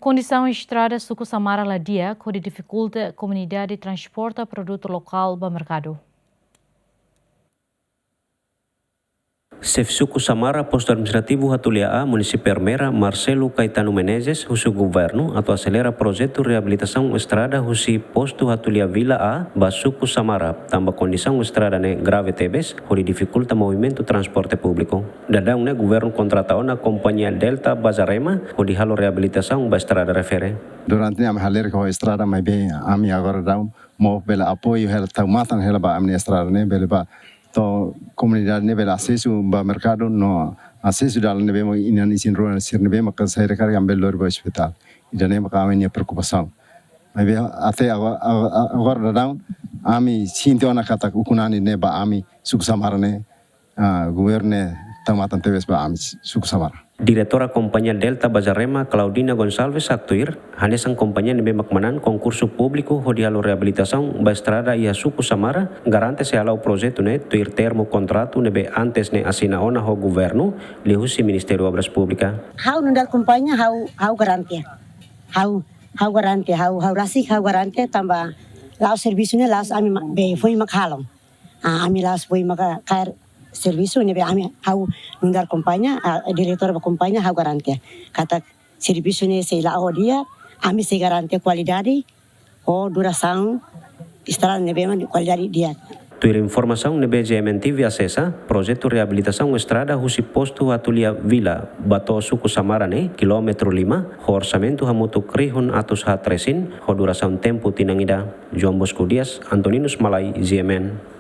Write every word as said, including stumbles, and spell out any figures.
Kondisaun estrada Suku Samara la di'ak hodi difikulta komunidade transporta produtu lokál ba merkadu. Xefe Suku Samara, Postu Administrativu Hatulia A, Munisípiu Ermera, Marcelo Caetano Menezes, husu governu atu aselera projetu reabilitasaun estrada husi Postu Hatulia Vila A ba Suku Samara, tanba kondisaun estrada ne'e grave tebes, hodi difikulta movimentu transporte públiku. Daudaun ne'e governu kontrata ona kompañia Delta Bazarema hodi halo reabilitasaun ba estrada refere. Durante ne'e ami halerik ho estrada, maibé ami agora daudaun mós bele apoiu hela, tau matan hela ba ami-nia estrada ne'e, bele ba to'o komunidade ne'e bele asesu ba merkadu no asesu dalan ne'ebé mak inan isin-rua sira ne'ebé mak sai karga ami bele lori ba ospitál. Ida-ne'e maka ami-nia preokupasaun. Maibé até agora, agora, agora daudaun ami sente ona katak ukun-an ne'e ba ami Suku Samara ne'e, ah, governu ne'e tau matan tebes ba ami Suku Samara. Diretora kompañia Delta Bazarema, Claudina Gonçalves, haktuir, hanesan kompañia ne'ebé mak manán konkursu públiku hodi halo reabilitasaun ba estrada iha Suku Samara, garante sei hala'o projetu ne'e tuir termu kontratu ne'ebé antes ne'e asina ona ho governu, liuhusi Ministériu Obras Públikas. Ha'u nu'udar kompañia, ha'u, ha'u garante. Ha'u, ha'u garante, ha'u, ha'u rasik, ha'u garante, tanba la'ós servisu ne'e, la'ós ami ma-, be foin mak halo. Ah, ami la'ós foin maka kaer servisu ne'ebé ami, ha'u nu'udar kompañia, ah, diretora ba kompañia, ha'u garante katak servisu ne'e sei la'o di'ak, ami sei garante kualidade ho durasaun estrada ne'ebé mak kualidade di'ak. Tuir informasaun ne'ebé G M N T V asesa, projetu reabilitasaun estrada husi Postu Hatulia Vila ba to'o Suku Samara ne'e, kilómetru lima, ho orsamentu hamutuk rihun atus haat resin, ho durasaun tempu tinan ida. João Bosco Dias, Antoninus Malai, G M N.